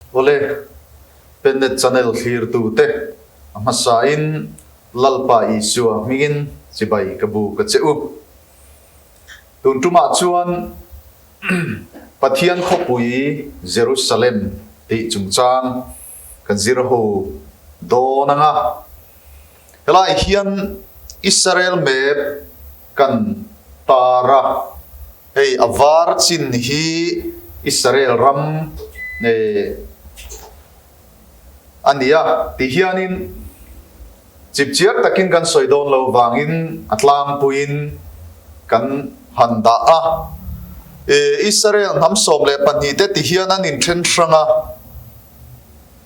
Awle, Pennet Channel thlirtute a hmasain Lalpa Isua hmingin chibai ka bu ka che u. Tun tumah chuan Pathian khawpui Jerusalem tih chungchang kan zir ho dawn ang a. Helai hian Israel map kan tar a. Hei a var chin hi Israel ram a ni a, ti hianin chipchiar takin kan sawi dawn lo vangin a tlangpuiin kan han dah a. Israel hnam 12 te ti hian an inthen hrang a,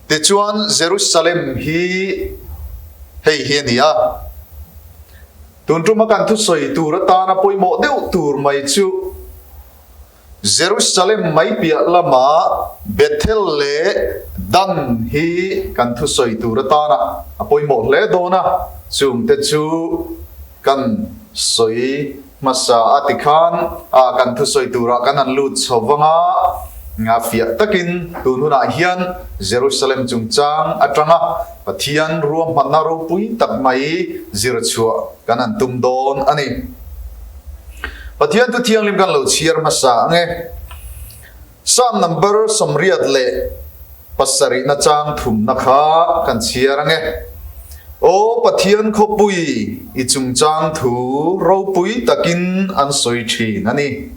tichuan Jerusalem hi hei hi a ni a. Tun tuma kan thusawi tur atana pawimawh deuh tur mai chu Jerusalem mai piah lama Bethel leh Dan hi kan thusawi tur atana a pawimawh hle dawn a, chungte chu kan sawi hmasa a tikhan a kan thusawi turah kan han lut chho vang a, nga fiah takin tun hunah hian Jerusalem chungchang atanga Pathian ruahmanna ropui tak mai zir chhuah kan han tum dawn a ni. Pathian thu thianghlim kan lo chhiar hmasa ang e. Psalm number 87 chang thumna kha kan chhiar ang e. Aw Pathian khawpui, i chungchang thu ropui takin an sawi thin a ni.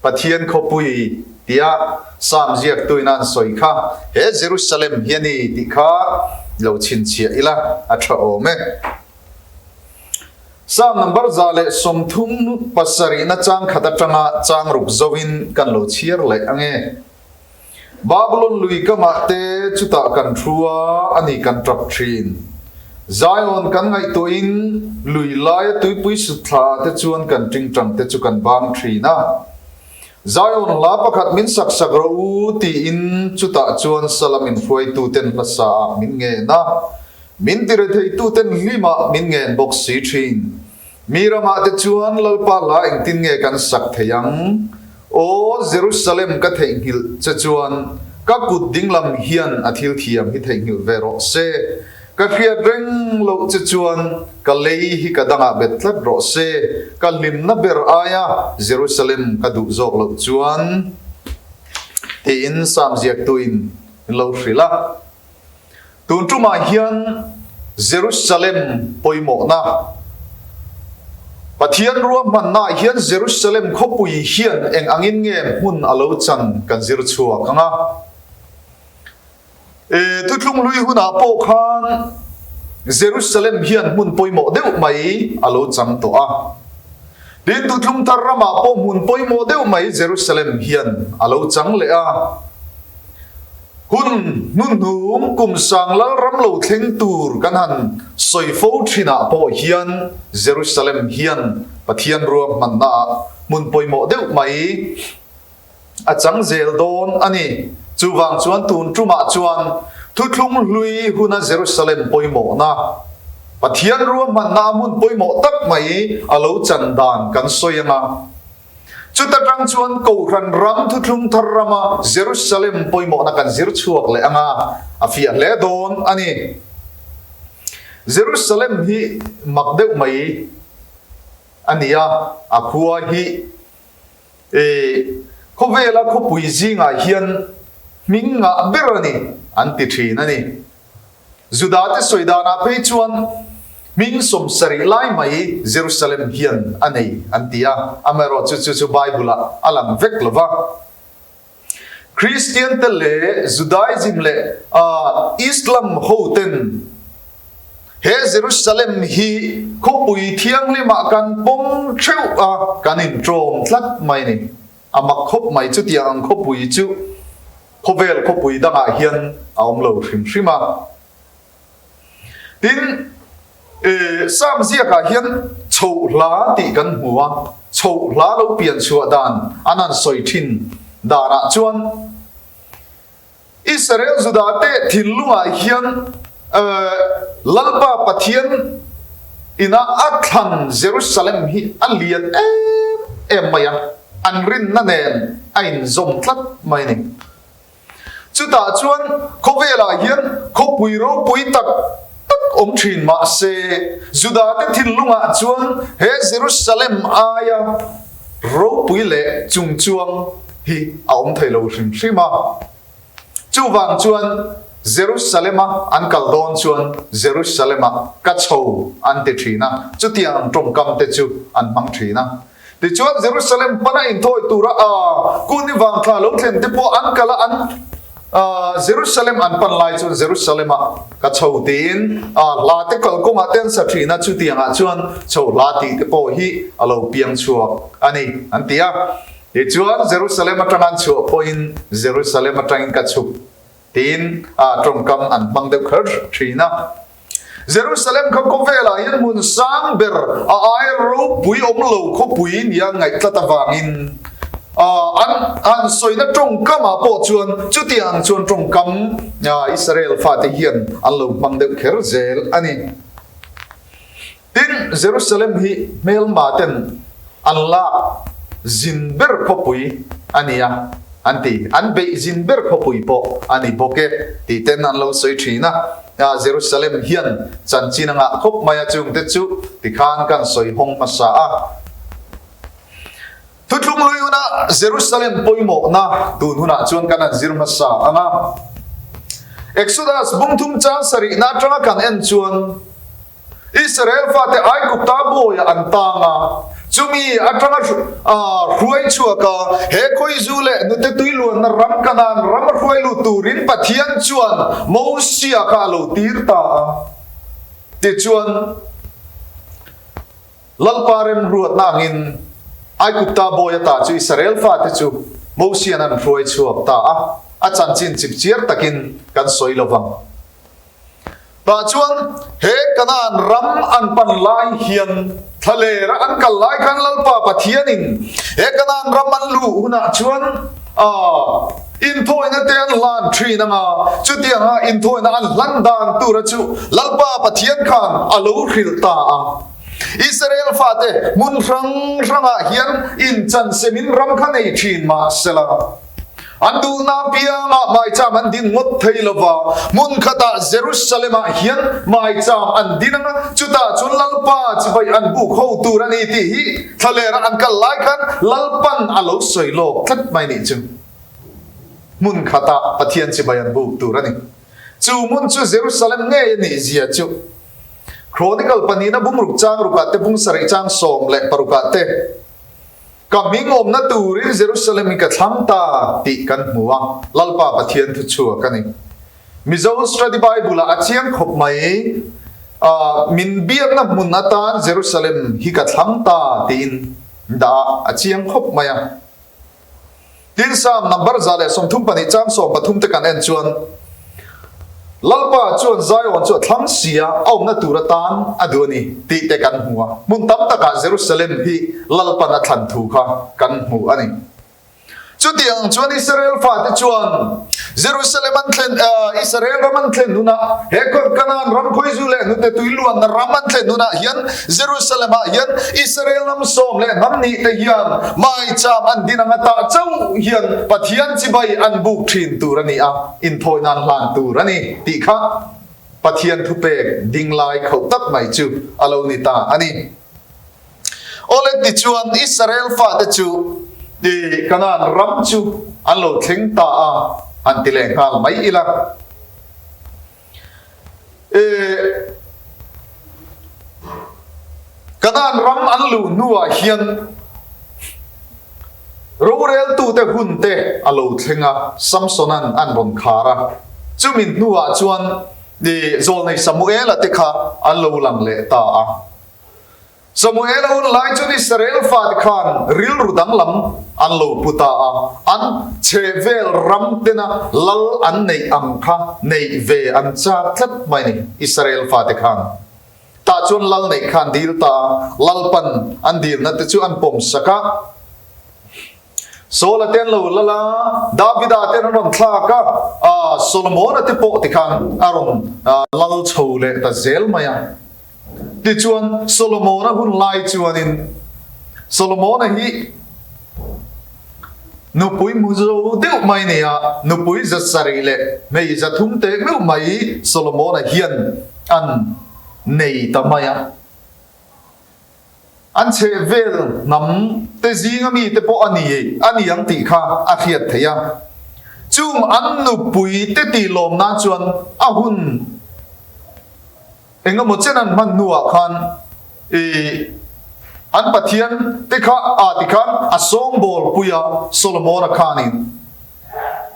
Pathian khawpui tia Psalm ziaktuin a an sawi kha he Jerusalem hi a ni tih kha lo chhinchhiah ila a tha awm e. Psalm number 137 na chang khat atanga chang ruk zoin kan lo chhiar leh ang e. Babylon lui kamah te chutah kan thu a, a ni kan tap thin. Zion kan ngaihtuahin lui laia tuipui sutthla te chuan kan tingtang te chu kan bang thin a. Zion hla pakhat min sak sak rawh u tiin chutah chuan salam inhruaitu ten hlasa ah min ngen a, min tiretheitu ten hlimah min ngen bawk si thin. Mi ramah te chuan Lalpa hla engtin nge kan sak thei ang? Aw Jerusalem ka theihnghilh che chuan ka kut dinglam hian a thil thiam hi theihnghilh ve rawh se. Ka hriat reng loh che chuan ka lei hi ka dangah bet tlat rawh se. Ka hlimna ber aia Jerusalem ka duh zawk loh chuan tiin Psalm ziaktuin min lo hrilh a. Tun tumah hian Jerusalem pawimawhna, Pathian ruahmannaah hian Jerusalem khawpui hian eng angin nge hmun a lo chan kan zir chhuak ang a. E, Thuthlung hlui hunah pawh khan Jerusalem hian hmun pawimawh deuh mai a lo chang tawh a. Tin, Thuthlung thar ramah pawh hmun pawimawh deuh mai Jerusalem hian a lo chang leh a. Hun hnuhnung kum sang lal ram lo thleng tur kan han sawi fo thinah pawh hian Jerusalem hian Pathian ruahmanna ah hmun pawimawh deuh mai a chang zel dawn a ni. Chuvang chuan tun tumah chuan thuthlung hlui huna Jerusalem pawimawhna, Pathian ruahmanna a hmun pawimawh tak mai a lo chan dan kan sawi ang a. Chuta tang chuan Kohhran ram thuthlung thar rama Jerusalem pawimawhna kan zir chhuak leh ang a, a fiah hle dawn a ni. Jerusalem hi mak deuh mai a ni a, a khua hi e khawvela khawpui zingah hian hming ngah ber a ni an ti thin a ni. Judate sawi danah phei chuan hming 70 lai mai Jerusalem hian a nei an ti a, amaherawhchu chu chu Bible-ah a lang vek lo va. Kristiante leh Judaism leh Islam hoten he Jerusalem hi khawpui thianghlimah kan pawm theuh a, kan inṭawm tlat mai a ni. A mak khawp mai chutiang ang khawpui chu khawvel khawpui dangah hian a awm lo hrim hrim a. Tin, Psalm ziakah hian chhoh hla tih kan hmu a, chhoh hla lo pian chhuah dan an han sawi thin danah chuan Israel Judate thinlungah hian Lalpa Pathian ina a thlan Jerusalem hi a lian em em mai a, an rinna nen a inzawm tlat mai a ni. Chutah chuan khawvelah hian khawpui ropui tak tak awm thin mah se, Judate thinlungah chuan he Jerusalem aia ropui leh chungchuang hi a awm thei lo hrim hrim a. Chuvang chuan Jerusalem-a an kal dawn chuan Jerusalem-ah ka chho an ti thin a, chutiang ang tawngkam te chu an hmang thin a. Tichuan Jerusalem pana inthawi tura a kun i vangthla lo thlen te pawh an kal a, an Jerusalem an pan lai chuan Jerusalem-ah ka chho tiin hla te kalkawngah te an sa thin a, chutiangah chuan chho hla tih te pawh hi a lo piang chhuak a ni an ti a. Tichuan Jerusalem atanga an chhuah pawhin Jerusalem atangin ka chhuk tiin tawngkam an hmang deuh kher thin a. Jerusalem kha khawvelah hian hmun sang ber a ai ropui awm lo khawpui nia ngaih tlat avangin an han sawina tawngkamah pawh chuan chutiang ang chuan tawngkam Israel fate hian an lo hmang deuh kher zel a ni. Tin, Jerusalem hi hmelma ten an lak zin ber khawpui a ni a, an ti. An beih zin ber khawpui pawh a ni bawk e, tih ten an lo sawi thin a. Jerusalem hian chanchin a ngah khawp mai a, chungte chu tikhan kan sawi hawng hmasa a. Thuthlung lui huna Jerusalem pawimawhna tun hunah chuan kan han zir hmasa ang a. Exodus bungthum chang sarihna atanga kan en chuan Israel fate Aigupta bawiah an tang a, chumi atanga hruai chhuak a, he khawizu leh nute tui luanna ram Kanaan ram a hruai lut turin Pathian chuan Mosia kha a lo tir ta a. Tichuan. Lalpa remruatna angin Aigupta bawi ata chu Israel fate chu Mosian an hruai chhuak ta a, a chanchin chipchiar takin kan sawi lo vang. Tah chuan he Kanaan ram an pan lai hian thlalera an kal lai khan Lalpa Pathianin he Kanaan ram an luh hunah chuan a inthawina te an hlan thin anga, chutianga inthawina an hlan dan tura chu Lalpa Pathian khan a lo hrilh ta a. Israel fate hmun hrang hrangah hian inchansemin ram kha nei thin mah sela, an duhna apiangah maicham an din ngawt thei lo va, hmun khatah Jerusalem-ah hian maicham an din ang a, chutah chuan Lalpa chibai an buk ho tur a ni tih hi thlalera an kal lai khan Lalpan a lo sawi lawk tlat mai nih chu. Hmun khatah Pathian chibai an buk tur a ni. Chu hmun chu Jerusalem ngei a nih zia chu. Chronicle pahnihna bungruk chang rukah te bung sarih chang 16 ah te Ka hming awmna turin Jerusalem hi ka thlang ta tih kan hmu a, Lalpa Pathian thu chhuak a ni. Mizo Study Bible ah a chiang khawp mai, min biakna hmun atan Jerusalem hi ka thlang ta tiin dah a chiang khawp mai a. Tin Psalm number 132 chang 13 te kan en chuan, Lalpa chuan Zion chu a thlang si a, a awmna tur atan a duh a ni tih te kan hmu a. Hmun tam takah Jerusalem hi Lalpan a thlan thu kha kan hmu a ni. Chutiang chuan Israel fate chuan Jerusalem an thlen, Israel ram an thlen hunah, he Kanaan ram khawizu leh hnute tui luanna ram an thlen hunah hian Jerusalem ah hian Israel hnam sawm leh hnam nih te hian maicham an din anga tah chauh hian Pathian chibai an buk thin tur a ni a, inthawi nan hlan tur a ni tih kha Pathian thupek ding lai khauh tak mai chu a lo ni ta a ni. Awle tichuan Israel fate chu Kanaan ram chu an lo thleng ta a, han ti leh nghal mai ila. Kanaan ram an luh hnuah hian roreltute hunte a lo thleng a, Samsona'n an rawn khar a. Chumi hnuah chuan zawlnei Samuela te kha an lo lang leh ta a. Samuela hun lai chuan Israel fate khan rilru danglam an lo pu ta a, an chhehvel ram tena lal an neih ang kha neih ve an chak tlat mai ni Israel fate khan. Tah chuan lal neih khan dil ta a, Lalpan an dilna te chu an pawm sak a. Saula te an lo lal a, Davida te an rawn thlak a, Solomona te pawh tikhan a rawn lal chho leh ta zel mai a. Tichuan, Solomona hun lai chuanin Solomona hi. Nupui hmu zo deuh mai nia, nupui 700 leh hmei 300 teh meuh mai Solomona hian an nei ta mai a. An chhehvel hnam te zinga mite pawh a ni a ni ang tih kha a hriat theih a. Chung an nupui te tih lawm nan chuan a hun eng emaw chen an hman hnuah khan ih an Pathian te kha ah ti khan a sawngbawl pui a Solomon-a khanin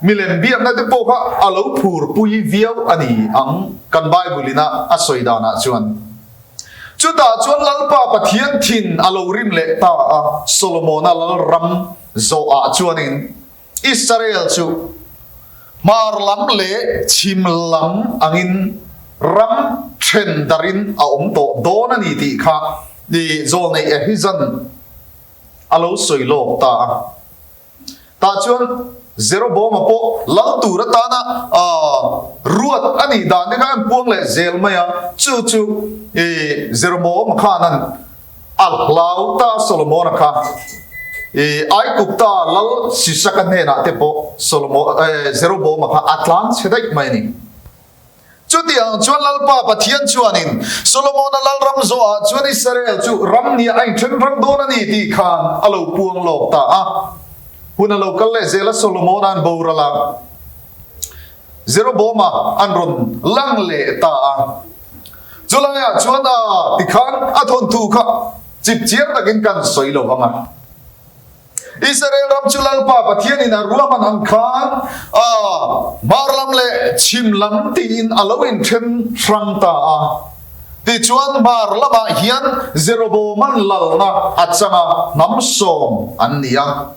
milem biakna te pawh kha a lo phur pui viau a ni ang kan Bible ina a sawi danah chuan. Chutah chuan Lalpa Pathian thin a lo rim leh ta a, Solomona lalram zawhah chuanin Israel chu hmar lam leh chhim lam angin ram then darin a awm tawh dawn a ni tih kha Zawlnei Ahizan a lo sawi lawk ta a. Tah chuan Jeroboama pawh lal tur atana ruat a nih dan te kha an puang leh zel mai a, chu chu Jeroboama khan an a hlau ta Solomona kha Aigupta lal Sisaka hnenah te pawh Jeroboama kha a tlan chhe daih mai a ni. Chutiang chuan Lalpa Pathian chuanin Solomona lalram zawhah chuan Israel chu ram nia a inthen hrang dawn a ni tih khan a lo puang lawk ta a. Hun a lo kal leh zel a, Solomona an boral a, Jeroboama an rawn lang leh ta a. Chulaiah chuan a tikhan a thawnthu kha chipchiar takin kan sawi lo vang a. Israel ram chu Lalpa Pathianin a ruahman ang khan a hmar lam leh chhim lam tiin a lo inthen hrang ta a. Tichuan hmar lamah hian Jeroboaman lalna a chang a, hnam sawm an ni a.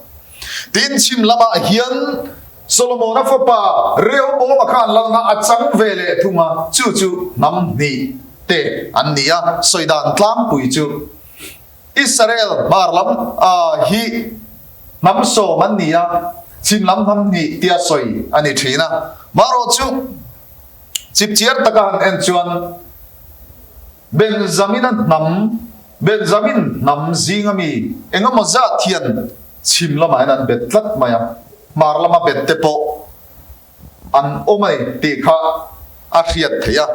Tin, chhim lamah hian Solomona fapa Rehoboama khan lalna a chang ve leh thung a, chu chu hnam hnih te an ni a, sawi dan tlangpui chu. Israel hmar lam hi hnam sawm an ni a, chhim lam hnam hnih tia sawi a ni thin a. Marawh chu chipchiar taka han en chuan Benjamina hnam, Benjamin hnam zinga mi engemaw zat hian chhim lamah hian an bet tlat mai a, hmar lama bet te pawh an awm a ni tih kha a hriat theih a.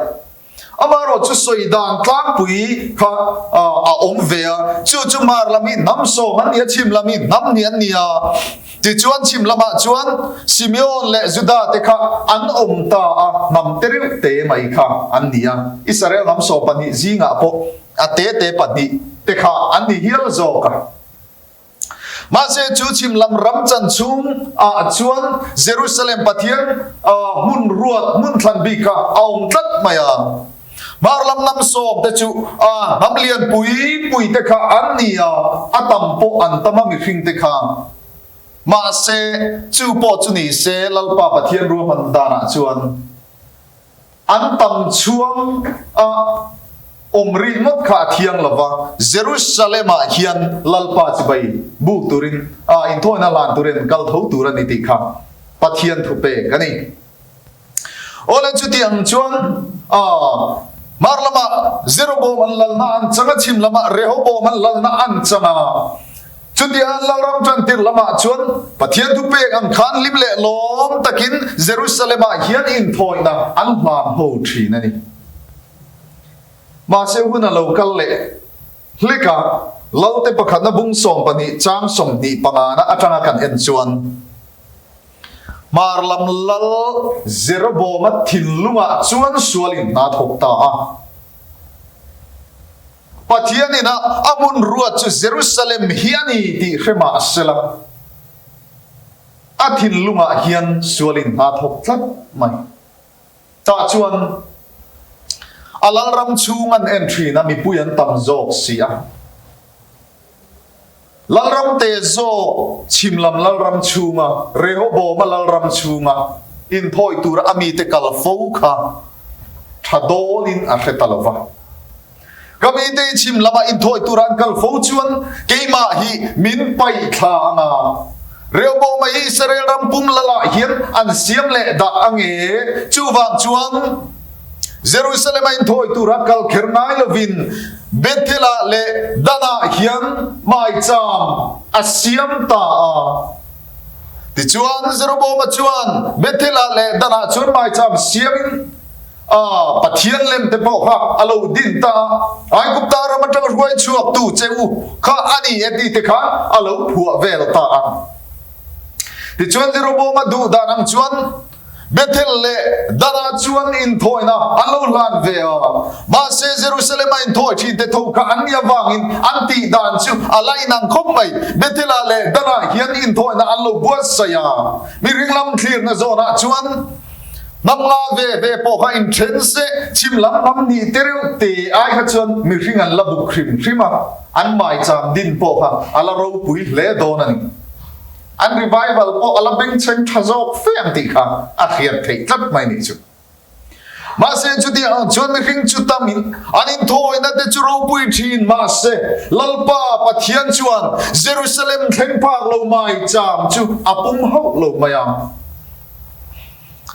Amaherawh chu sawi dan tlangpui kha a awm ve a, chu chu hmar lam hi hnam sawm an ni a, chhim lam hi hnam hnih an ni a. Tichuan chhim lamah chuan Simeon leh Juda te kha an awm ta a, hnam te reuh te mai kha an ni a. Israel hnam 12 zingah pawh a te te pahnih te kha an ni hial zawk a. Mahse, chu chhim lam ram chan chhung ah chuan Jerusalem Pathian hmun ruat hmun thlan bik kha a awm tlat mai a. Hmar lam hnam sawm te chu a hnam lian pui pui te kha an ni a, a tam pawh an tam a mihring te kha. Mahse, chu pawh chu ni se Lalpa Pathian ruahman danah chuan, An tam chhuang a awm rih ngawt kha a thiang lo va, Jerusalem-ah hian Lalpa chibai buk turin a inthawina hlan turin kal tho tur a ni tih kha Pathian thu pek a ni. Awle chuti ang chuan a hmar lamah Jeroboam an lalna an chang a, chhim lamah Rehoboam an lalna an chang a. Chutiang Lalram ṭantir lamah chuan Pathian thupek ang khan hlim leh lawm takin Jerusalem-ah hian inthawihna an hlan ho ṭhin a ni. Mahse hun a lo kal leh hlek a, Lalte pakhatna bung 12 chang 25 na aṭanga kan en chuan hmar lam Lal Jeroboama thinlungah chuan sualin hna thawk ta a. Pathian ina a hmun ruat chu Jerusalem hi a ni tih hre mah sela, a thinlungah hian sualin hna thawk tlat mai. Tah chuan a lalram chhung an en thin a, mipui an tam zawk si a. Lalram te zawk chhim lam lalram chhunga Rehoboama lalram chhunga inthawi tura a mite kal fo kha tha dawnin a hre ta lo va. Ka mite hi chhim lama inthawi tura an kal fo chuan keimah hi min paih thla ang a. Rehoboama hi Israel ram pum lalah hian an siam leh dah ange. Chuvang chuan. Jerusalem-a inthawi tura kal kher ngai lovin Bethel-ah leh Dan-ah hian maicham a siam ta a. Tichuan, Jeroboama chuan Bethel-ah leh Dan-ah chuan maicham siamin a pathian lem te pawh kha a lo din ta a, Aigupta ram atanga hruai chhuaktu che u kha a ni e tih te khan a lo phuah vel ta a. Tichuan, Jeroboama duh dan ang chuan Bethel leh Danah chuan inthawina an lo hlan ve a, mahse Jerusalem-a inthawi thinte tho kha an nih avangin an tih dan chu a la inang khawp mai. Bethel-ah leh Danah hian inthawina an lo buatsaih a, mihring lam thlirna zawnah chuan hnam nga ve ve pawh kha inthen se, chhim lam hnam nih te reuh te ai kha chuan mihring an la buk hrim hrim a, an maicham din pawh kha a la ropui hle dawn a ni. An revival pawh a la bengchheng tha zawk fe ang tih kha a hriat theih tlat mai nih chu. Mahse chutiang ang chuan mihring chu tamin an inthawina te chu ropui thin mahse Lalpa Pathian chuan Jerusalem thleng phak lo mai cham chu a pum hauh lo mai a.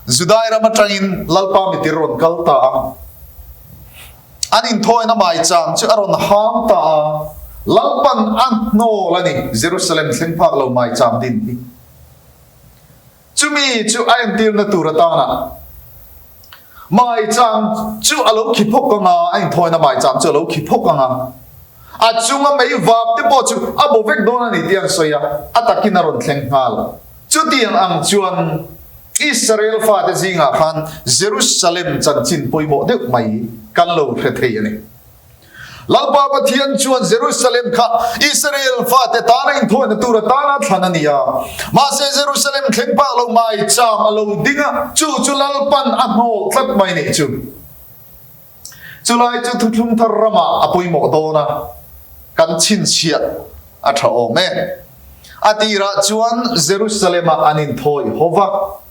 Judai ram atangin Lalpa mitir rawn kal ta a. An inthawina maichang chu a rawn hang ta a, Lalpan a hnawl a ni, Jerusalem thleng phak lo maichang din hi. Chumi chu a entirna tur atana maichang chu a lo khi phawk ang a, a inthawina maichang chu a lo khi phawk ang a, a chunga mei vap te pawh chu a bo vek dawn a ni tih an sawi a, a takin a rawn thleng nghal. Chutiang ang chuan Israel fate zingah khan Jerusalem chanchin pawimawh deuh mai kan lo hre thei a ni. Lalpa Pathian chuan Jerusalem kha Israel fate tana inthawina tur atana thlan a ni a. Mahse Jerusalem thleng phak lo mai cham a lo ding a, chu chu Lalpan a hnawh tlat mai nih chu. Chulai chu thuthlung thar ramah a pawimawh dawn a, kan chhinchhiah a tha awm e. A tirah chuan Jerusalem-ah an inthawi ho va,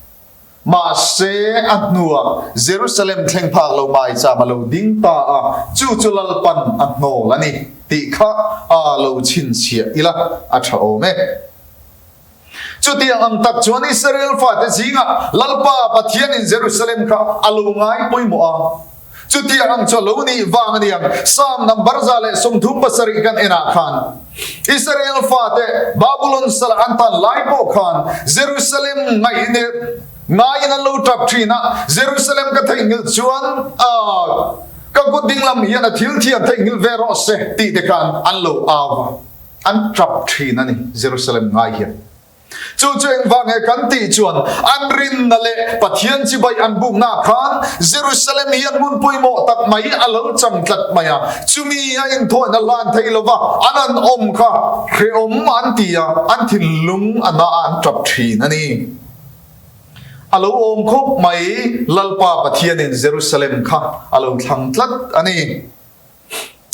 mahse a hnuah Jerusalem thleng phak lo maicham a lo ding ta a, chu chu Lalpan a hnawl a ni tih kha a lo chhinchhiah ila a tha awm e. Chutiang ang tak chuan Israel fate zingah Lalpa Pathianin Jerusalem kha a lo ngai pawimawh a. Chutiang ang chu a lo nih vang a niang. Psalm number 137 kan enah khan Israel fate Babulon sala an tan lai pawh khan Jerusalem ngaiin an lo tap thin a, Jerusalem ka theihnghilh chuan ka kut dinglam hian a thil thiam theihnghilh ve rawh se tih te khan an lo au a. An tap thin a ni, Jerusalem ngai hian. Chu chu engvang nge kan tih chuan an rinna leh Pathian chibai an bukna khan Jerusalem hi an hmun pawimawh tak mai a lo chang tlat mai a. Chumi a inthawihna hlan thei lova an an awm kha hrehawm an ti a, an thinlung a na a an tap thin a ni. A lo awm khawp mai, Lalpa Pathianin Jerusalem kha a lo thlang tlat a ni.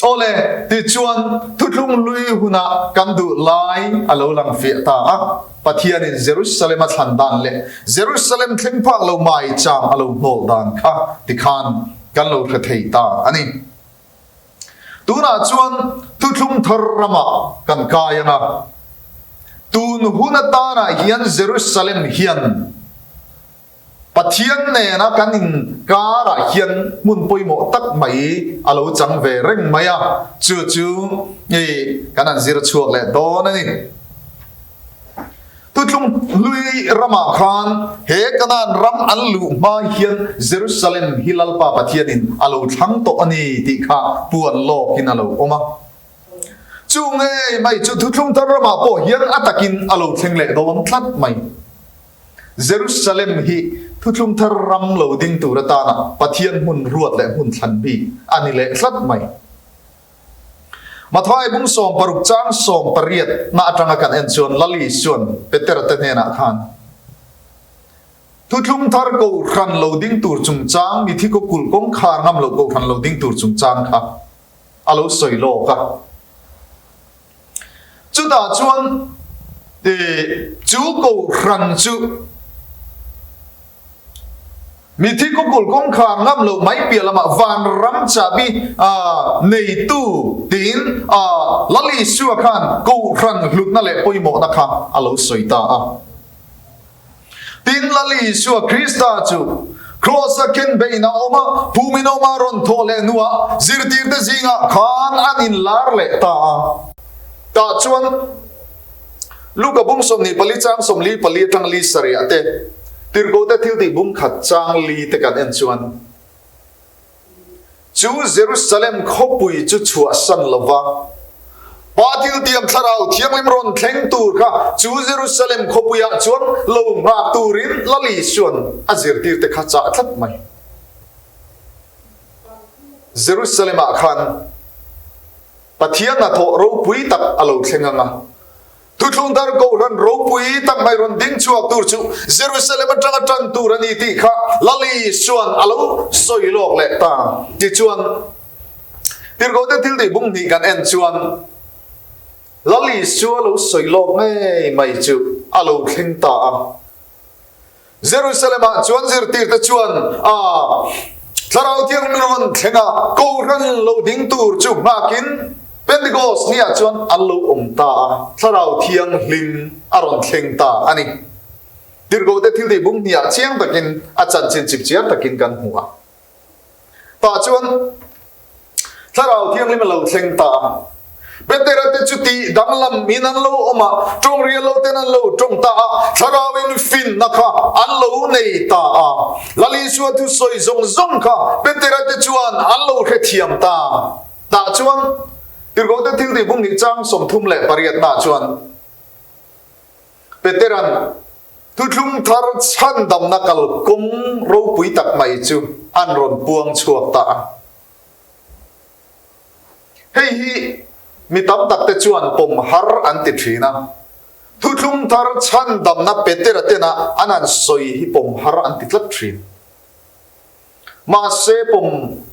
Awle, tichuan thuthlung hlui hunah kan duh lai a lo lang fiah ta a. Pathianin Jerusalem a thlan dan leh Jerusalem thleng phak lo maicham a lo hnawl dan kha tikhan kan lo hre thei ta a ni. Tunah chuan thuthlung thar ramah kan kai ang a. Tun hun atanah hian Jerusalem hian Pathian nena kan inkarah hian hmun pawimawh tak mai a lo chang ve reng mai a, chu chu i kan han zir chhuak leh dawn a ni. Thuthlung hlui ramah khan he Kanaan ram an luh hma hian Jerusalem hi Lalpa Pathianin a lo thlang tawh a ni tih kha puan lawkin a lo awm a. Chu ngei mai chu thuthlung thar ramah pawh hian a takin a lo thleng leh dawn tlat mai. Jerusalem hi thuthlung thar ram lo ding tur atana Pathian hmun ruat leh hmun thlan bik a ni leh tlat mai. Matthai bung 16 chang 18 na atanga kan en chuan Lali chuan Petera te hnenah khan thuthlung thar kohhran lo ding tur chungchang mithi kaw kulh kawngkhar ngam loh kohhran lo ding tur chungchang kha a lo sawi lawk a. Chutah chuan chu kohhran chu mithi kawkul kawngkhar ngam loh mai piah lamah vanram chahbi neitu tiin Lal Isua khan kohhran hlutna leh pawimawhna kha a lo sawi ta a. Tin, Lal Isua Krista chu Kraws-a khenbein a awm a, phumin awm a rawn thawh leh hnuah zirtirte zingah khan an inlar leh ta a. Tah chuan. Luka bung 24 chang 44 atang li sarih ah te, Tirhkohte thiltih bung khat chang li te kan en chuan, Chu Jerusalem khawpui chu chhuahsan lo va, Pa thiltiam Thlarau Thianghlim rawn thleng tur kha chu Jerusalem khawpuiah chuan lo nghak turin Lal Isua'n a zirtirte kha chah tlat mai. Jerusalem-ah khan Pathian hnathawh ropui tak a lo thleng ang a. Thuthlung thar Kohhran ropui tak mai rawn ding chhuak tur chu Jerusalem atanga tan tur a ni tih kha Lal Isua'n a lo sawi lawk leh ta. Tichuan, Tirhkohte thil tih bung hnih kan en chuan Lal Isua lo sawi lawk ngei mai chu a lo thleng ta a. Jerusalem-ah chuan zirtirte chuan a Thlarau Thianghlim rawn thleng a, Kohhran lo ding tur chu nghakin Pentecost niah chuan an lo awm ta a, Thlarau Thianghlim a rawn thleng ta a ni. Tirhkohte thiltih bung hniah chiang takin a chanchin chipchiar takin kan hmu a. Tah chuan Thlarau Thianghlim a lo thleng ta a. Petera te chu tih danglam in an lo awm a, tawng rial lo ten an lo tawng ta a, Thlarau in finna kha an lo nei ta a. Lal Isua thusawi zawng zawng kha Petera te chuan an lo hrethiam ta. Tah chuan Tirhkohte thiltih bung hnih chang 38 nah chuan Petera'n Thuthlung thar chhandamna kalkawng ropui tak mai chu an rawn puang chhuak ta a. Hei hi mi tam tak te chuan pawm har an ti thin a. Thuthlung thar chhandamna Petera tena an han sawi hi pawm har an ti tlat thin. Mahse pawm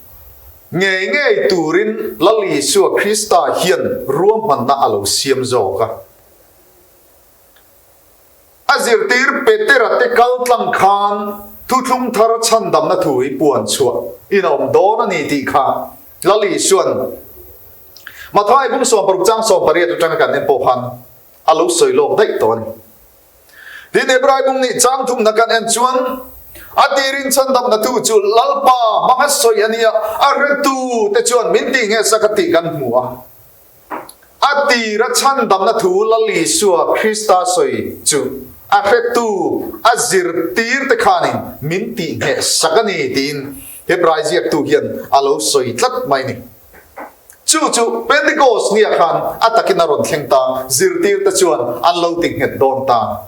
ngei ngei turin Lal Isua Krista hian ruahmanna a lo siam zawk a. A zirtir Petera te kal tlang khan Thuthlung Thar chhandamna thu hi puan chhuah in a awm dawn a ni tih kha Lal Isua'n Mathai bung 60 chang 18 atanga kan en pawh khan a lo sawi lawk daih tawh a ni. Tin, Hebrai bung nih chang thumna kan en chuan a tirin chhandamna thu chu Lalpa hmanga sawi a nia, a hretu te chuan min tih nge sak a tih kan hmu a. A tira chhandamna thu Lal Isua Krista sawi chu a hretu, a zirtirte khanin min tihngheh sak a ni tiin Hebrai ziaktu hian a lo sawi tlat mai a ni. Chu chu Pentecost nia khan a takin a rawn thleng ta, zirtirte chuan an lo tinghet dawn ta.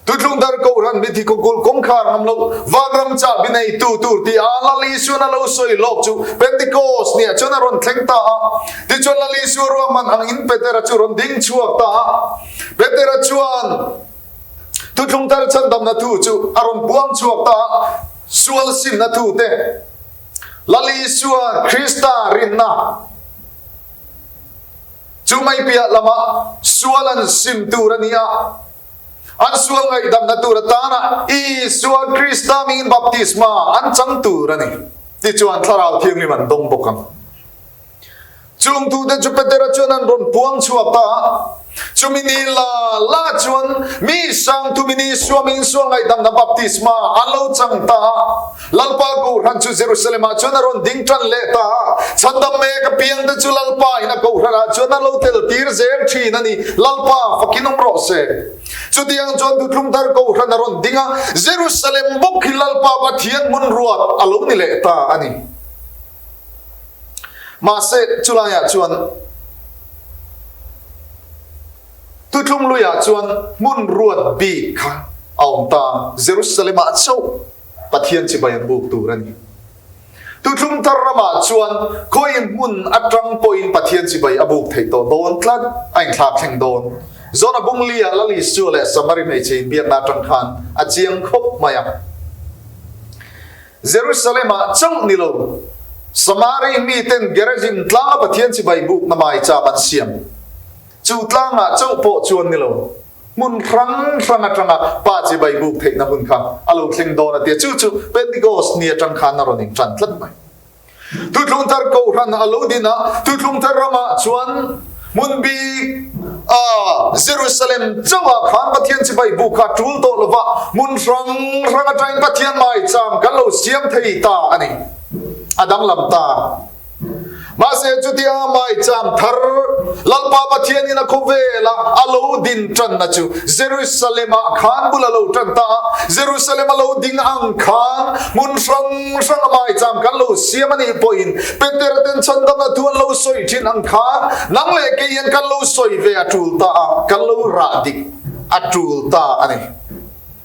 Thuthlung thar Kohhran mithi khawkulh kawngkhar ngam lo, vanram chahbi neitu tur ti a Lal Isuan a lo sawi lawk chu Pentecost niah chuan a rawn thleng ta a. Tichuan Lal Isua ruahman angin Petera chu rawn ding chhuak ta a. Petera chuan Thuthlung thar chhandamna thu chu a rawn puang chhuak ta a, sual simna thu te, Lal Isua Krista rinna, Chu mai piah lamah sual an sim tur a ni a, an sual ngaihdamna tur atana Isua Krista mingin baptisma an chang tur a ni. Tichuan Thlarau Thianghlim an dawng bawk ang. Chung tute chu Petera chuan an rawn puang chhuak ta a, chumi ni la la chuan mi sang thumi ni Isua mingin sual ngaihdamna baptisma an lo chang ta a. Lalpa Kohhran chu Jerusalem-ah chuan a rawn ding tan leh ta a, chhandam mek apiangte chu Lalpa in a Kohhranah chuan a lo tel tir zel thin a ni. Lalpa fakin awm rawh se. Chutiang chuan Thuthlung Thar Kohhran a rawn ding a, Jerusalem bawk hi Lalpa Pathian hmun ruat a lo ni leh ta a ni. Mahse, chulaiah chuan Thuthlung Luiah chuan hmun ruat bik kha a awm ta, Jerusalem-ah chauh. Pathian chibai an buk tur a ni. Thuthlung thar ramah chuan khawi hmun atang pawhin Pathian chibai a buk theih tawh dawn tlat, a inthlak thleng dawn. Zona Bunglia Lal Isua leh Samari hmeichhe inbiakna atang khan a chiang khawp mai a. Jerusalem-ah chauh ni lo, Samari miten Gerizim tlanga Pathian chibai bukna maicham an siam. Chu tlangah chauh pawh chuan ni lo. Hmun hrang hrang atanga Pa chibai buk theihna hun kha a lo thleng dawn a tia. Chu chu Pentecost ni atang khan a rawn intan tlat mai. Thuthlung thar Kohhran a lo din a, Thuthlung thar ramah chuan hmun bik a Jerusalem chauhah khan Pathian chibai buk kha tul tawh lova, hmun hrang hrang atangin Pathian maicham kan lo siam thei ta a ni. A danglam ta. Mahse chutia maicham thar Lalpa Pathianin a khawvela a lo din tanna chu Jerusalem-ah khan bul a lo tan ta a, Jerusalem a lo ding ang khan hmun hrang hranga maicham kan lo siam a nih pawhin Peter ten chhandamna thu an lo sawi thin ang khan nang leh kei hian kan lo sawi ve a tul ta a, kan lo rah dik a tul ta a ni.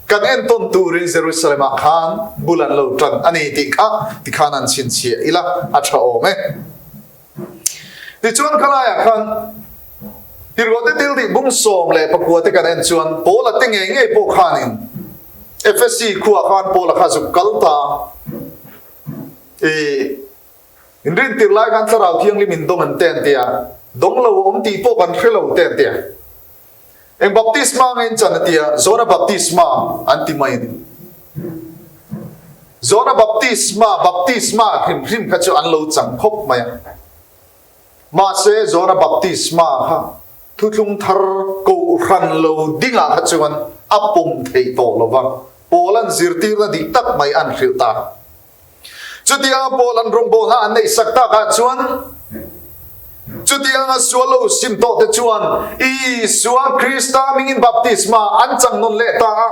Kan entawn turin Jerusalem-ah khan bul an lo tan a ni tih kha tikhan an chhinchhiah ila a tha awm e. Tichuan khalaiah khan Tirhkohte thil tih bung 14 te kan en chuan Paula te ngei ngei pawh khanin Efesi khuaah khan Paula kha zuk kal ta i inrintir lai khan Thlarau Thianghlim in dawng an te an ti a, dawng lo a awm tih pawh kan hre lo te an ti a. Eng baptisma nge in chan a tia, Jona baptisma an ti mai a ni. Jona baptisma, baptisma hrim hrim kha chu an lo chang khawp mai a. Mahse Jona baptisma kha thuthlung thar kohhran lo dingah kha chuan a pawm theih tawh lo va, Paula'n zirtirna dik tak mai an hrilh ta. Chutianga Paul an rawngbawlna an neih sak takah chuan chutianga sual lo sim tawh te chuan Isua Krista hmingin baptisma an chang nawn leh ta a.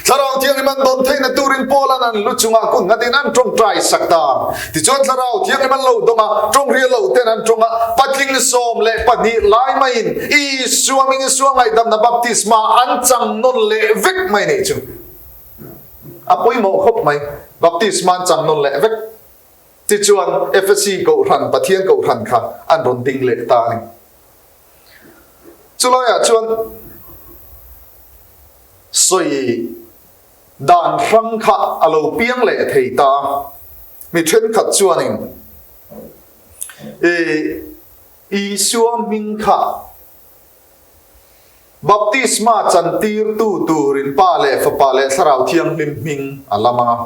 Thlarau Thianghlim an dawn theihna turin Paula'n an lu chungah kut nghatin an tawngtai sak ta. Tichuan Thlarau Thianghlim an lo dawng a, tawngrial lo ten an tawng a, patling 12 lai maiin Isua hmingin sual ngaihdamna baptisma an chang nawn leh vek mai nih chu. A pawimawh khawp mai. Baptisma an chang nawn leh vek. Tichuan Efesi Kohhran, Pathian Kohhran kha an rawn ding leh ta a ni. Chulaiah chuan sawi dan hrang kha a lo piang leh thei ta a. Mi thenkhat chuanin Isua hming kha Baptisma chantirtu turin Pa leh Fapa leh Thlarau Thianghlim hming a lam ang a.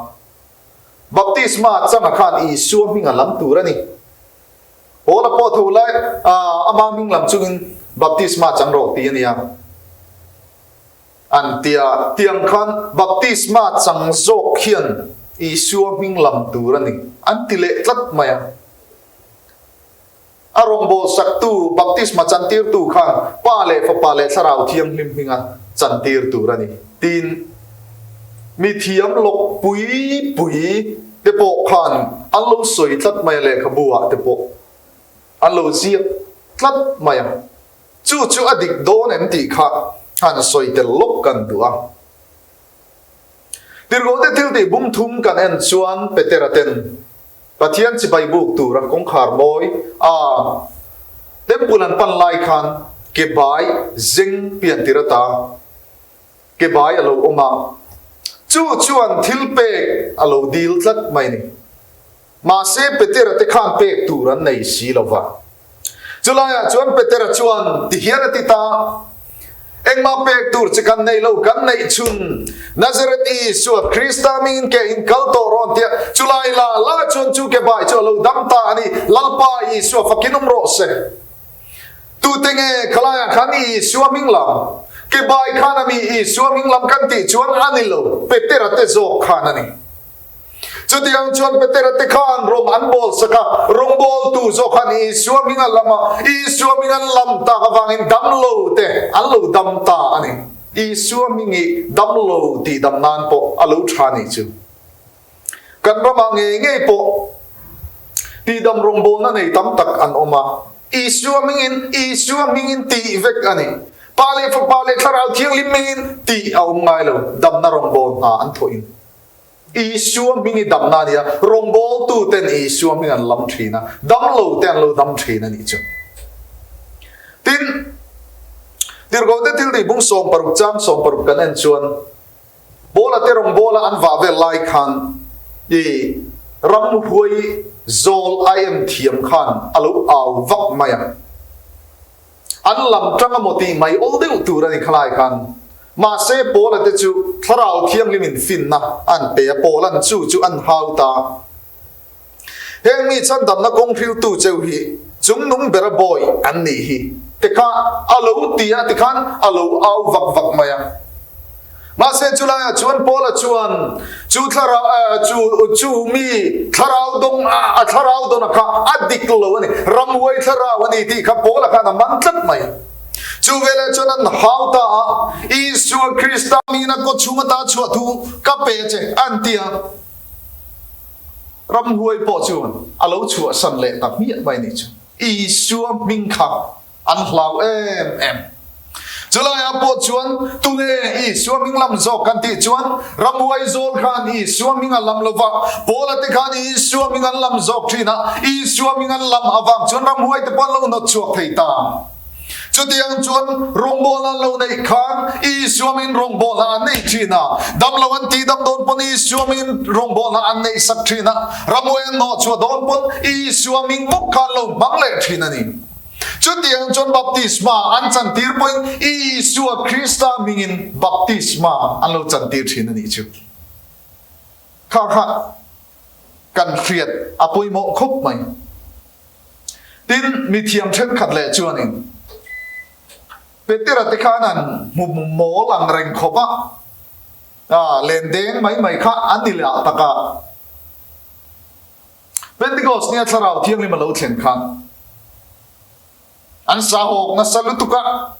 Baptisma changa khan Isua hming a lam tur a ni. Paula pawh tho lai ama hming lam chungin baptisma chang rawh ti a nia. An tia tiang khan baptisma chang zawk hian Isua hming lam tur a ni an ti leh tlat mai a. A rawngbâwl saktu, baptisma chantîrtu khân Pa leh Fapa leh Thlarau Thianghlim hminga chantîr tûr a ni, tiin mi thiam lawk pui pui te pawh khân an lo sawi tlat mai a, lehkhabu-ah te pawh an lo ziak tlat mai a. Chu chu a dik dâwn em tih kha han sawi tel lawk kan duh a. Tirhkohte thil tih bum thum kan en chuan Petera ten Pathian chibai buk tura kawngkhar mawi a temple an pan lai khan ke bai zeng pian tir ata ke bai a lo awm a, chu chuan thil pek a lo dil tlat mai ni. Mahse, Petera te khan pek tur an nei si lo va. Chulaiah chuan Petera chuan ti hian a ti ta, Engmah pek tur che kan nei lo, kan neih chhun Nazareth Isua Krista mingin ke in kal tawh rawn tia chulai la la chuan chu ke bai chu a lo dam ta a ni, Lalpa Isua fakin awm rawh se. Tute nge khalaiah khan Isua hming lam, ke bai khan a mi Isua hming lam kan tih chuan a ni lo, Petera te zawk khan a ni. Chutiang chuan Petera te khan rawng an bawl sak a, rawngbawltu zawk khan Isua hming a lam a, Isua hming an lam tak avangin damlo te an lo dam ta a ni. Isua hming i damlo tih dam nan pawh a lo tha nih chu. Kan ramah ngei ngei pawh tihdam rawngbawlna nei tam tak an awm a, Isua hmingin, Isua hmingin tih vek a ni. Pa leh Fapa leh Thlarau Thianghlim hmingin tih a awm ngai lo, damna rawngbâwl hna an thawhin. Isua hming i damna a ni a, rawngbawltu ten Isua hming an lam thin a, damlo te an lo dam thin a nih chu. Tin, Tirhkohte thil tih bung 60 chang 60 kan en chuan Paula te rawngbawla an vah vel lai khan i ramhuai zawl aim thiam khan a lo au vak mai a. An lam tang amaw tih mai awl deuh tur a ni khalai khan. Mahse Paula te chu Thlarau Thianghlim in finna an pe a, Paula'n chu chu an hau ta. Heng mi chhandamna kawng hriltu cheu hi chungnung bera bawi an nih hi te kha a lo ti a tikhan a lo au vak vak mai a. Mahse chulaiah chuan Paula chuan chu thlarau chu chu mi thlarau dawng a thlarau dawn a kha a dik lo a ni, ramhuai thlarau a ni tih kha Paula khan a man tlat mai. Chu veleh chuan an hau ta a, Isua Krista miin a kawchhung ata chhuah thu ka pe che an ti a. Ramhuai pawh chuan a lo chhuahsan leh ta hmiah mai ni chu. Isua hming kha an hlau em em. Chulaiah pawh chuan tunge Isua hming lam zawk kan tih chuan ramhuai zawl khan Isua hming a lam lo va, Paula te khan Isua hming an lam zawk thin a, Isua hming an lam avang chuan ramhuai te pawh an lo hnawt chhuak thei ta. Chutiang chuan rawngbawlna an lo neih khan Isua hmingin rawngbawlna an nei thin a, damlo an tih dam dawn pawn Isua hmingin rawngbawlna an neih sak thin a, ramhuai an hnawh chhuah dawn pawn Isua hming bawk kha an lo hmang leh thin a ni. Chutiang chuan baptisma an chantir pawhin Isua Krista hmingin baptisma an lo chantir thin a nih chu. Kha kha kan hriat a pawimawh khawp mai. Tin, mithiam thenkhat leh chuanin Petera te khan an hmu mawl ang reng khawp a, a len deng mai mai kha an ni leh tak a. Pentecost nia Thlarau Thianghlim a lo thlen khan an sa awk nasa lutuk a,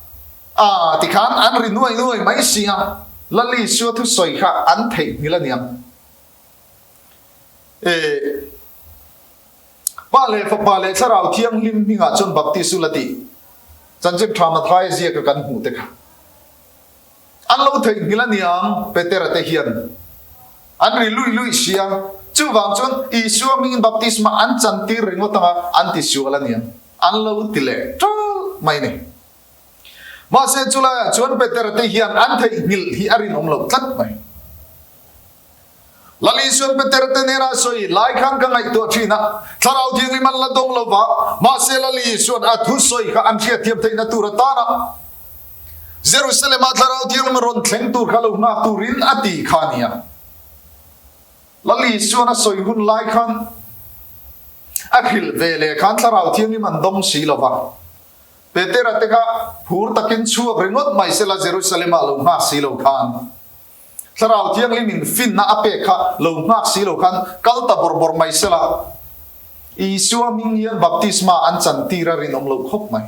a tikhan an ri nuai nuai mai si a, Lal Isua thusawi kha an theihnghilh a niang. E, Pa leh Fapa leh Thlarau Thianghlim hmingah chuan baptis ula tih Chanchin Tha Mathaia ziaka kan hmuh te kha An lo theihnghilh a niang, Petera te hian an ri luih luih si a, chuvang chuan Isua hmingin baptisma an chantir ringawt anga an ti sual a niang, an lo ti leh ṭalh mai a ni. Mahse chulaiah chuan Petera te hian an theihnghilh hi a rinawm loh tlat mai. Lal Isuan Peter te hnenah sawi lai khan ka ngaihtuah thin a, Thlarau Thianghlim an la dawng lo va, mahse Lal Isuan a thusawi kha an hriatthiam theihna tur atan a Jerusalem-ah Thlarau Thianghlim rawn thleng tur kha lo nghak turin a ti kha a ni a. Lal Isuan a sawi hun lai khan a hrilh ve leh khan Thlarau Thianghlim an dawng si lo va, Petera te kha phur takin chhuak ringawt mai sela Jerusalem-ah lo nghak si lo khan. Thlarau Thianghlim in finna a pek kha lo nghak si lo khan kal ta bawrh bawrh mai sela, Isua hming hian baptisma an chantir a rinawm loh khawp mai.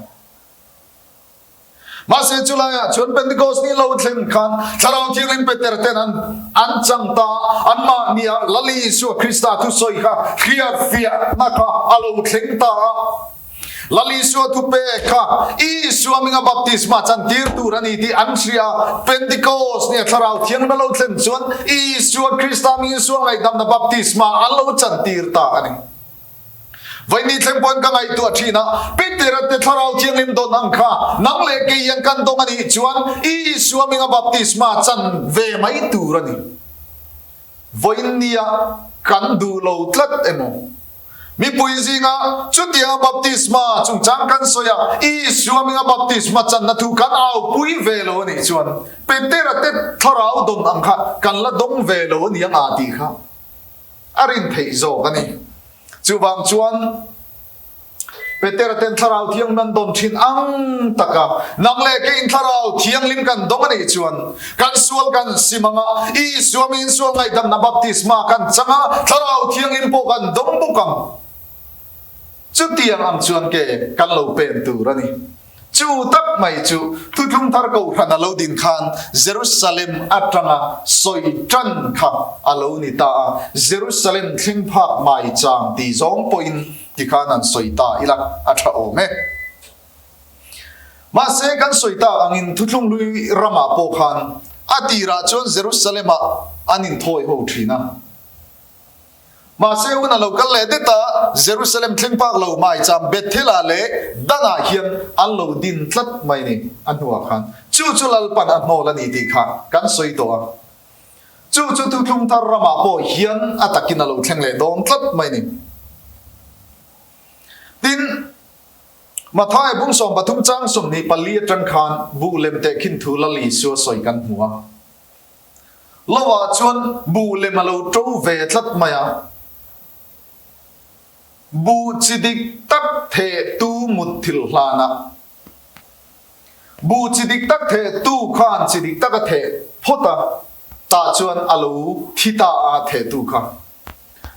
Mahse chulaiah chuan Pentecost ni lo thlen khan Thlarau Thianghlim Peter ten an an chang ta a, anmahnia Lal Isua Krista thusawi kha hriatfiahna kha a lo thleng ta a. Lal Isua thu pek kha Isua hminga baptisma chantir tur a ni tih an hria a, Pentecost nia Thlarau Thianghlim a lo thlen chuan Isua Krista hmingin sual ngaihdamna baptisma an lo chantir ta a ni. Vaini thleng pawhin ka ngaihtuah thin a, Petera te Thlarau Thianghlim dawn ang kha nang leh kei hian kan dawng a nih chuan Isua hminga baptisma chan ve mai tur a ni. Vawiinnia kan duh lo tlat emaw? Mipui zinga chutianga baptisma chungchang kan sawi a, Isua hminga baptisma channa thu kan aupui ve lo a nih chuan Petera te thlarau dawn ang kha kan la dawng ve lo a ni ang a tih kha a rin theih zawk a ni. Chuvang chuan. Petera ten Thlarau Thianghlim an dawn thin ang taka nang leh keiin Thlarau Thianghlim kan dawng a nih chuan kan sual kan sim ang a, Isua miin sual ngaihdamna baptisma kan chang a, Thlarau Thianghlim pawh kan dawng bawk ang. Chutiang ang chuan ke kan lo pen tur a ni. Chu tak mai chu Thuthlung Thar Kohhran a lo din khan Jerusalem atanga sawi tan kha a lo ni ta a, Jerusalem thleng phak mai chang ti zawng pawhin tikhan an sawi ta ila a tha awm e. Mahse kan sawi tak angin Thuthlung Hlui ramah pawh khan a tirah chuan Jerusalem-ah an inthawi ho thin a. Mahse hun a lo kal leh det a, Jerusalem thleng pak lo maicham Bethel-ah leh Dan-ah hian an lo din tlat mai ni a hnuah khan. Chu chu Lalpan a hnawl a ni tih kha kan sawi tawh a. Chu chu Thuthlung Thar ramah pawh hian a takin a lo thleng leh dawn tlat mai ni. Tin, Matthai bung 13 chang 24 atang khan buh lem tehkhin thu Lal Isua sawi kan hmu a. Lovah chuan buh lem a lo to ve tlat mai a, buh chi dik tak theh tu mutthilh hlanah buh chi dik tak theh tu khan chi dik tak a theh. phawt a, tah chuan a lo thi ta a thehtu kha.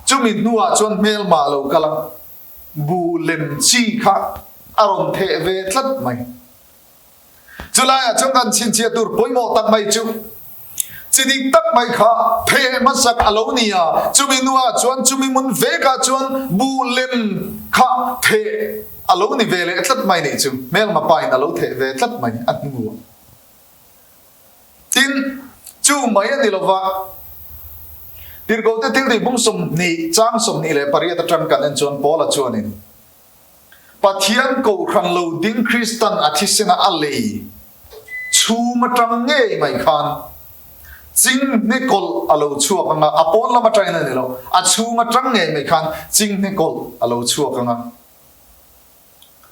Chumi hnuah chuan hmelma a lo kal a, buh lem chi kha a rawn theh ve tlat mai. Chulaiah chuan kan chhinchhiah tur pawimawh tak mai chu chi dik tak mai kha theh hmasak a lo ni a, chumi hnuah chuan chumi hmun vekah chuan buh lem kha theh a lo ni ve leh tlat mai nih chu hmelma pain a lo theh ve tlat mai a hnuah. Tin, chu mai a ni lova, Tirhkohte thil tih bung 20 chang 28 atang kan en chuan Paula chuanin, Pathian kohhran lo ding Kristan a thisena a lei chhum atang ngei mai khan chinghne kawlh a lo chhuak anga, a pawn lam atangin a ni lo, a chhung atang ngei mai khan chinghne kawlh a lo chhuak anga.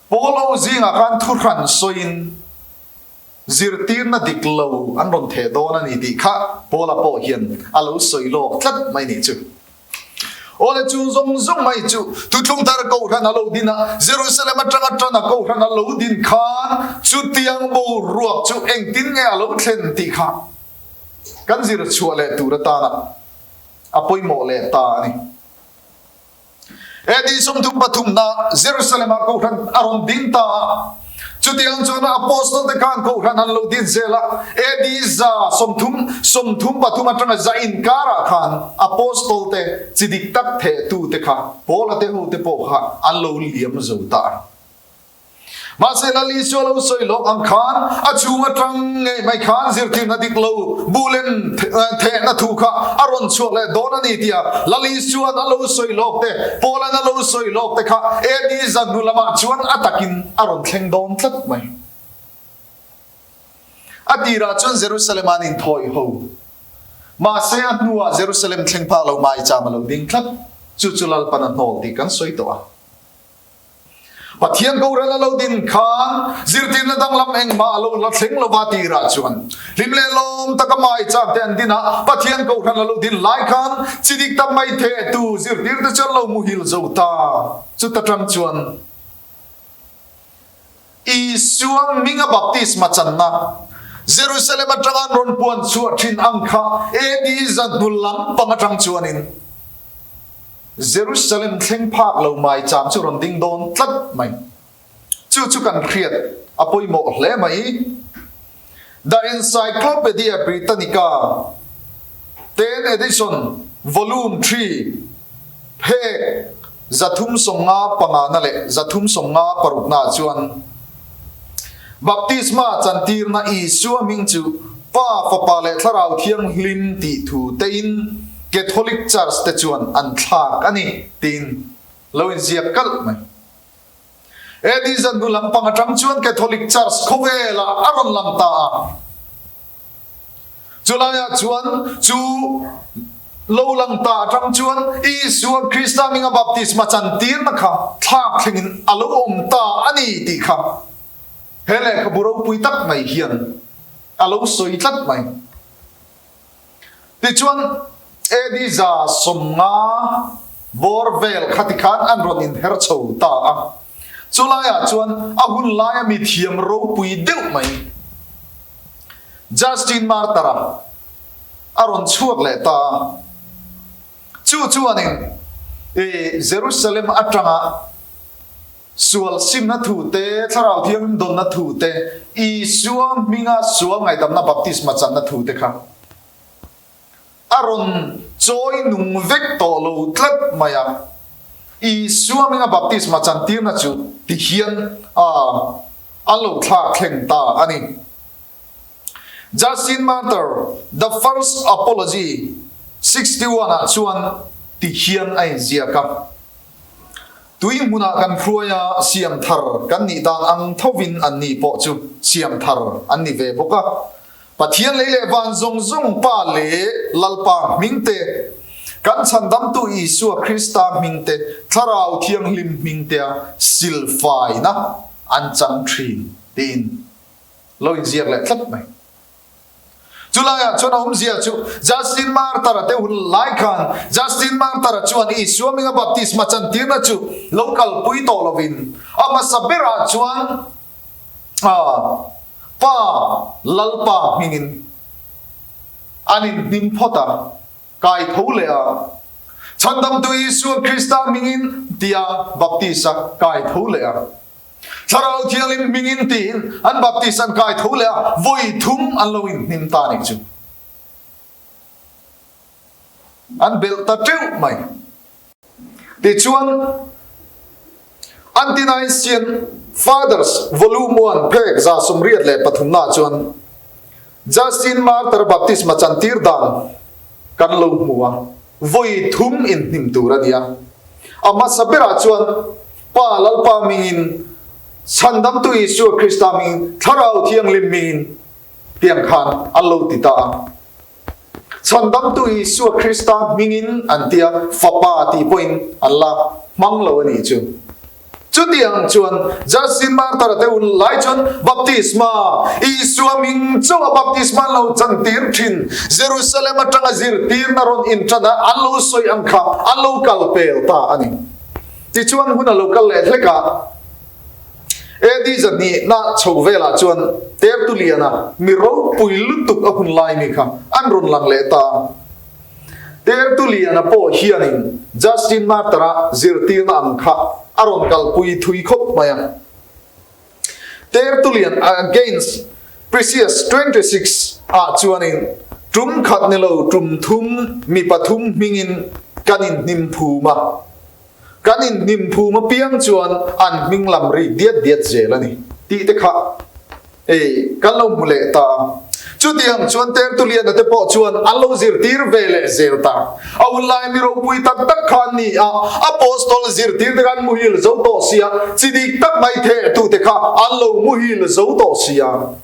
Paul-ho zingah khan thuhran sawiin Zirtirna dik lo an rawn theh dawn a ni tih kha Paula pawh hian a lo sawi lawk tlat mai nih chu. Awle chung zawng zawng mai chu Thuthlung Thar Kohhran a lo din a, Jerusalem atanga tana Kohhran a lo din khan chutiang boruak chu engtin nge a lo thlen tih kha kan zir chhuah leh tur atana a pawimawh leh ta a ni. AD 33 na Jerusalem-ah Kohhran a rawn ding ta a. Chutiang chuan Apostle te khan Kohhran an lo din zel a. AD 133 atanga za inkarah khan Apostle te chi dik tak thehtu te kha Paula te ho te pawh kha an lo liam zo ta a. Mahse Lal Isua lo sawi lawk ang khan a chhung atang ngei mai khan zirtirna dik lo bu lem thehna thu kha a rawn chhuak leh dawn a ni tia Lal Isua'n a lo sawi lawk te, Paula'n a lo sawi lawk te kha AD zan hnu lamah chuan a takin a rawn thleng dawn tlat mai. A tirah chuan Jerusalem an inthawi ho. Mahse a hnuah Jerusalem thleng phah lo maicham a lo ding tlat. Chu chu Lalpan a hnawl tih kan sawi tawh a. Pathian boral a lo din khan zirtirna danglam engmah a lo la thleng lova tirah chuan hlim leh lawm taka mai chak te an din a, Pathian kohhran a lo din lai khan chi dik tak mai thehtu zirtirte chu an lo muhil zo ta. Chuta tang chuan Isua hminga baptisma channa Jerusalem atanga an rawn puan chhuah thin ang kha AD zahnu lampang atang chuanin Jerusalem thleng phak lo maicham chu rawn ding dawn tlat mai. Chu chu kan hriat a pawimawh hle mai. The Encyclopedia Britannica, Ten Edition, Volume Three, phek 355 na leh 356 na chuan Baptisma chantirna Isua hming chu Pa, Fapa leh Thlarau Thianghlim tih thu tein Catholic Church te chuan an thlak a ni tiin lo inziak kalh mai. AD zan hnu lampang atang chuan Catholic Church khawvelah a rawn lang ta a. Chulaiah chuan chu lo lang ta atang chuan Isua Krista hminga baptisma chantirna kha thlak thlengin a lo awm ta a ni tih kha he lehkhabu ropui tak mai hian a lo sawi tlat mai. Tichuan, AD 150 bawr vel kha tikhan an rawn inher chho ta a. Chulaiah chuan a hun laia mi thiam ropui deuh mai Justin Martyr-a a rawn chhuak leh ta a. Chu chuanin Jerusalem atanga Sual simna thu te, Thlarau Thianghlim dawnna thu te, Isua hminga sual ngaihdamna baptisma channa thu te kha a rawn chawi nung vek tawh lo tlat mai a. Isua hminga baptisma chantirna chu ti hian a an lo thlak thleng ta a ni. Justin Martyr, The First Apology, 61 ah chuan ti hian a inziak a. Tui hmunah kan hruai a, siam thar kan nih dan ang thovin anni pawh chu siam thar an ni ve bawk a. Pathian lei leh van zawng zawng Pa leh Lalpa hming te, kan Chhandamtu Isua Krista hming te, Thlarau Thianghlim hming tea silfaina an chang thin tiin lo inziak leh tlat mai. Chulaiah chuan a awmzia chu Justin Martyr-a te hun lai khan Justin Martyr-a chuan Isua hminga baptisma chantirna chu lo kalpui tawh lovin a hmasa berah chuan Pa, Lalpa hmingin. An inhnim phawt a, kai tho leh a. Chhandamtu Isua Krista hmingin tia baptis a kai tho leh a. Thlarau Thianghlim hmingin tiin an baptis an kai tho leh a, vawi thum an lo inhnim ta nih chu. An belh ta teuh mai. Tichuan, Anti-Nicene Fathers Volume One phek 183 nah chuan Justin Martyr baptisma chantir dan kan lo hmu a, vawi thum inhnim tur a ni a. A hmasa berah chuan Pa Lalpa mingin, Chhandamtu Isua Krista mingin, Thlarau Thianghlim mingin tiang khan an lo ti ta a. Chhandamtu Isua Krista hmingin an tia Fapa tih pawhin an la hmang lo a nih chu. Chutiang chuan Justin Martyr-a te hun lai chuan baptisma, Isua hming chauha baptisma an lo chantir thin, Jerusalem atanga zirtirna rawn intan a an lo sawi ang kha an lo kal pel ta a ni. Tichuan hun a lo kal leh hlek a. AD 200 na chho velah chuan Tertullian-a mi ropui lutuk a hun lai mi kha an rawn lang leh ta a. Tertullian-a pawh hianin Justin Martyr-a zirtirna ang kha a rawn kalpui thui khawp mai a. Tertullian Against Precious 26 ah chuanin tum khat ni lo tum thum mi pathum hmingin kan inhnim phum a. Kan inhnim phum apiang chuan an hming lam rik diat diat zel a ni tih te kha ei kan lo hmu leh ta. Chutiang chuan Tertullian-a te pawh chuan an lo zirtir ve leh zel ta. A hun lai mi ropui tak tak kha an ni a, Apostol zirtir te kha an muhil zo tawh sia, chi dik tak mai theh tu te kha an lo muhil zo tawh sia.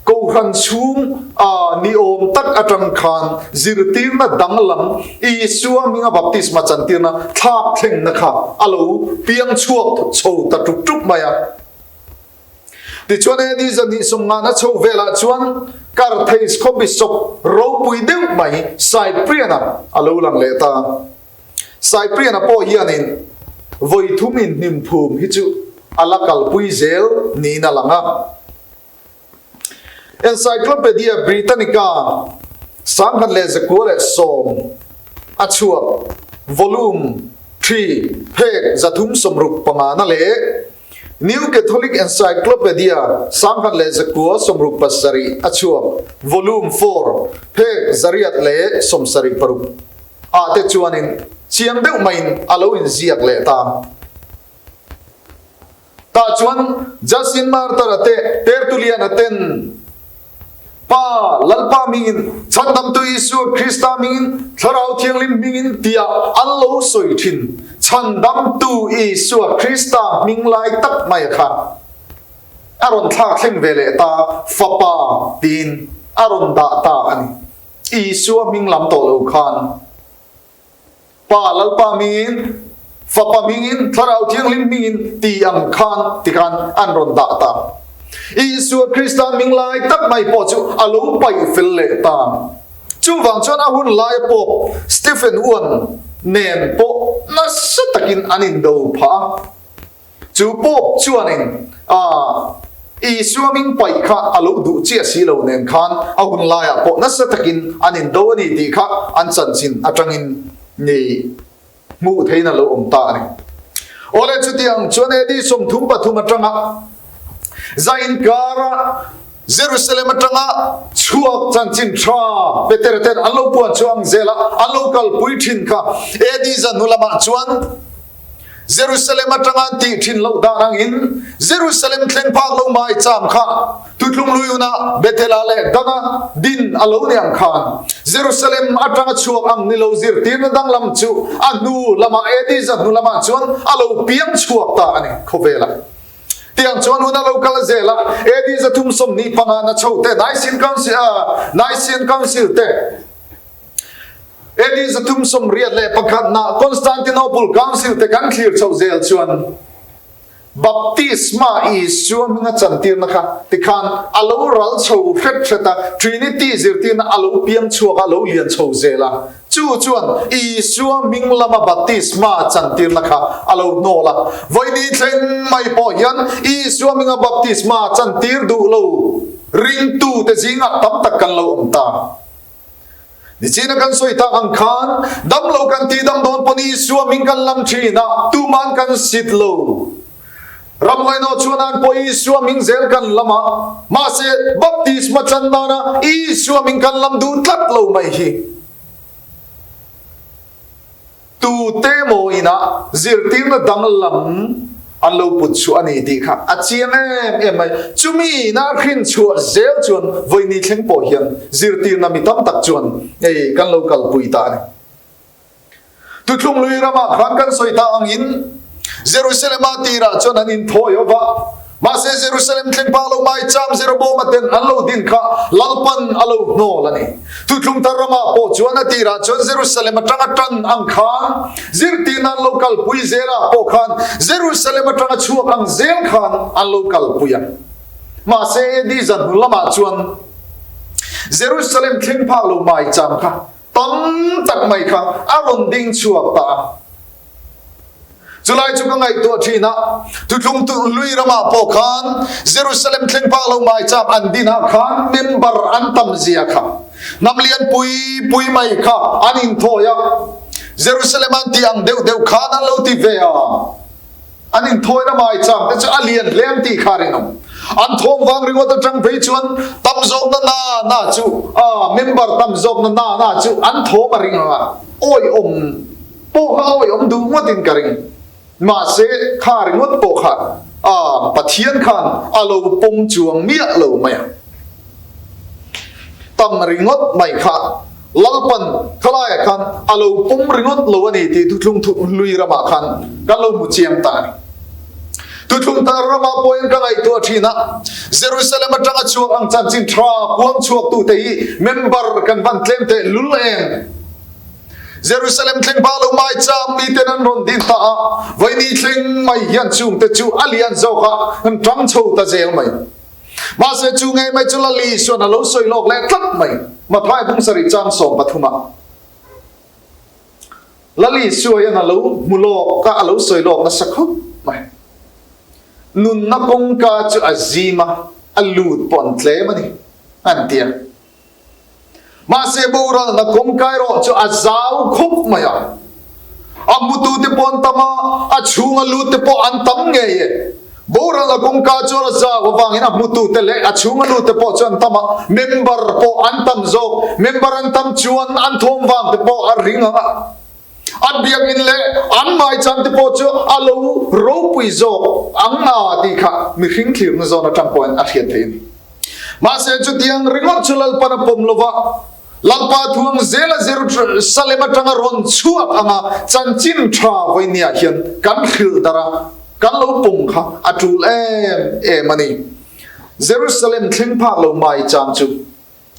Kohhran chhung a ni awm tak atang khan zirtirna danglam Isua hminga baptisma chantirna thlak thlengna kha a lo piang chhuak chho ta tuk tuk mai a. Tichuan AD 250 chho velah chuan Carthage khaw bishop ropui deuh mai Cyprian-a a lo lang leh ta. Cyprian-a pawh hianin vawi thum inhnim phum hi chu a la kalpui zel niin a lang a. Encyclopaedia Britannica 1910 a chhuak Volume Three phek 365 na leh New Catholic Encyclopedia 1967 a chhuak Volume Four phek 876 ah te chuanin chiang deuh maiin a lo inziak leh ta. Tah chuan Justin Martyr-a te, Tertullian-a ten Pa, Lalpa hmingin, Chhandamtu Isua Krista hmingin, Thlarau Thianghlim hmingin tia an lo sawi thin Chhandamtu Isua Krista hming lai tak mai kha a rawn thlak thleng ve leh ta, Fapa tiin a rawn dah ta a ni. Isua hming lam tawh lo khan. Pa Lalpa hmingin, Fapa hmingin, Thlarau Thianghlim hmingin ti ang khan ti khan an rawn dah ta. Isua Krista hming lai tak mai pawh chu a lo paih fel leh ta. Chuvang chuan a hun laia pawh Stephen Uan nen pawh nasa takin an indo phah a. Chu Pope chuanin a Isua hming paih kha a lo duh chiah si lo nen khan a hun laiah pawh nasa takin an indo a ni tih kha an chanchin atangin ni hmuh theihin a lo awm ta a ni. Awle chutiang chuan AD 33 atanga za inkara Jerusalem atanga chhuak chanchin tha Petera ten an lo puan chu ang zela an lo kalpui thin kha AD za hnu lamah chuan Jerusalem atanga an tih thin loh dan angin Jerusalem thleng phak lo mai cham kha Tutlung lui una Bethel-ah leh danga din a lo ni ang khan Jerusalem atanga chhuak ang ni lo zirtirna danglam chu a hnu lamah AD za hnu lamah chuan a lo piang chhuak ta a ni khawvelah. Tiang chuan hun a lo kal zel a, AD 325 na chho te Nicene Council, Nicene Council te, AD 381 na Constantinople Council te kan thlir chhoh zel chuan Baptisma Isua hminga chantirna kha tikhan a lo ral chho hret hret a, Trinity zirtirna a lo piang chhuak a, a lo lian chho zel a. Chu chuan Isua hming lama baptisma chantirna kha a lo hnawl a. Vawini thleng mai pawh hian Isua hminga baptisma chantir duh lo ringtute zingah tam tak kan lo awm ta. Nichina kan sawi tak ang khan damlo kan tih dam dawn pawn Isua hming kan lam thin a, tuman kan sit lo. Ramngaihnaw chuan an pawh Isua hming zel kan lam a, mahse baptisma chan dana Isua hming kan lam duh tlat lo mai hi. Tute maw inah zirtirna danglam an lo put chhuah a ni tih kha a chiang em em mai. Chumi ina hrin chhuah zel chuan vawiini thleng pawh hian zirtirna mi tam tak chuan hei kan lo kalpui ta a ni. Tuthlung lui ramah khan kan sawi ta angin Jerusalem-a tirah chuan an inthawi ho va. Mahse Jerusalem thleng pa lo mai cham Jeroboama ten an lo din kha Lalpan a lo hnawl a ni. Thuthlung thar ramah pawh chuan a tirah chuan Jerusalem atanga tan ang khan zirtirna an lo kalpui zelah pawh khan Jerusalem atanga chhuak ang zel khan an lo kalpui a. Mahse AD zan hnu lamah chuan Jerusalem thleng phak lo mai cham kha tam tak mai kha a rawn ding chhuak ta a. Chulai chu ka ngaihtuah thin a, Thuthlung Hlui ramah pawh khan Jerusalem thleng phak lo maicham an dinah khan member an tam zia kha hnam lian pui pui mai kha an inthawi a, Jerusalem an tih ang deuh deuh khan an lo ti ve a, an inthawina maicham te chu a lian hle an tih kha a rinawm. An thawm vang ringawt atang phei chuan tam zawkna na na chu, member tam zawkna na na chu an thawm a ring ang a, awihawm. Pawh kha awi awm duh ngawtin ka ring. Mahse, kha ringawt pawh kha a Pathian khan a lo pawm chuang miah lo mai a. Tam ringawt mai kha Lalpan khalaiah khan a lo pawm ringawt lo a ni tih Thuthlung Hlui ramah khan kan lo hmu chiang ta a ni. Thuthlung Thar ramah pawhin ka ngaihtuah thin a, Jerusalem atanga chhuak ang chanchin tha puang chhuaktute hi member kan van tlem teh lul em? Jerusalem thleng pa lo mai cham miten an rawn din ta a, vaini thleng mai hian chungte chu a lian zawk a, an tang chho ta zel mai. Mahse chu ngei mai chu Lal Isuan a lo sawi lawk leh tlat mai, Mathai bung sarih chang 13 ah. Lal Isua hian a lo hmu lawk a, a lo sawi lawk nasa khawp mai. Nunna kawngka chu a zim a, a lut pawh an tlem a ni, an ti a. Mahse boralna kawngka erawh chu a zau khawp mai a, a hmutute pawh an tam a, a chhunga lutte pawh an tam ngei e. Boralna kawngka chuan a zau avangin a hmutute leh a chhunga lutte pawh chu an tam a, member pawh an tam zawk. Member an tam chuan an thawm vangte pawh a ring ang a, an biakinn leh an maichante pawh chu a lo ropui zawk ang a tih kha mihring thlirna zawn atang pawhin a hriat theih a ni. Mahse chutiang ringawt chu Lalpan a pawm lo va, Lalpa thuang zela Jerusalem atanga rawn chhuak anga chanchin tha vawinia hian kan hrilh darh a, kan lo pawm kha a tul em em a ni. Jerusalem thleng phak lo mai chang chu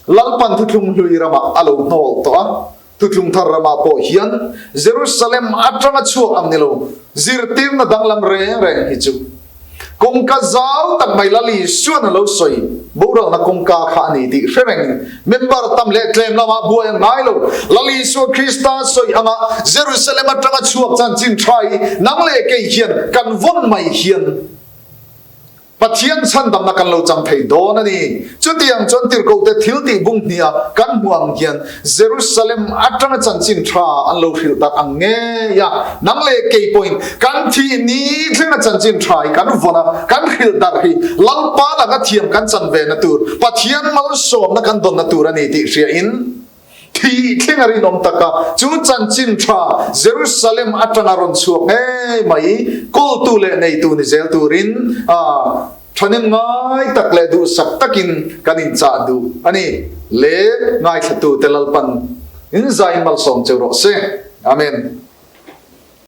Lalpan Thuthlung Hlui ramah a lo hnawl tawh a, Thuthlung Thar ramah pawh hian Jerusalem atanga chhuak ang ni lo zirtirna danglam reng reng hi chu Kawngka zau tak mai Lal Isuan a lo sawi, boralna kawngka kha a ni tih hre rengin member tam leh tlem lamah buai a ngai lo. Lal Isua Krista sawi anga Jerusalem atanga chhuak chanchin tha hi nang leh kei hian kan vawn mai hian Pathian chhandamna kan lo chang thei dawn a ni. Chutiang chuan tirhkohte thil tih bung hniha kan hmu ang hian Jerusalem atanga chanchin tha an lo hrilh tak ang ngei a, nang leh kei pawhin kan thih ni thlenga chanchin tha hi kan vawn a, kan hrilh darh hi Lalpa laka thiam kan chan ve na tur, Pathian malsawmna kan dawnna tur a ni tih hriain thih thlenga rinawm taka chu chanchin tha Jerusalem atanga rawn chhuak ngei mai kawltu leh neitu ni zel turin a Thahnem ngai tak leh duhsak takin kan inchah duh a ni. Le ngaithlatute Lalpan in zai malsawm cheu rawh se. Amen.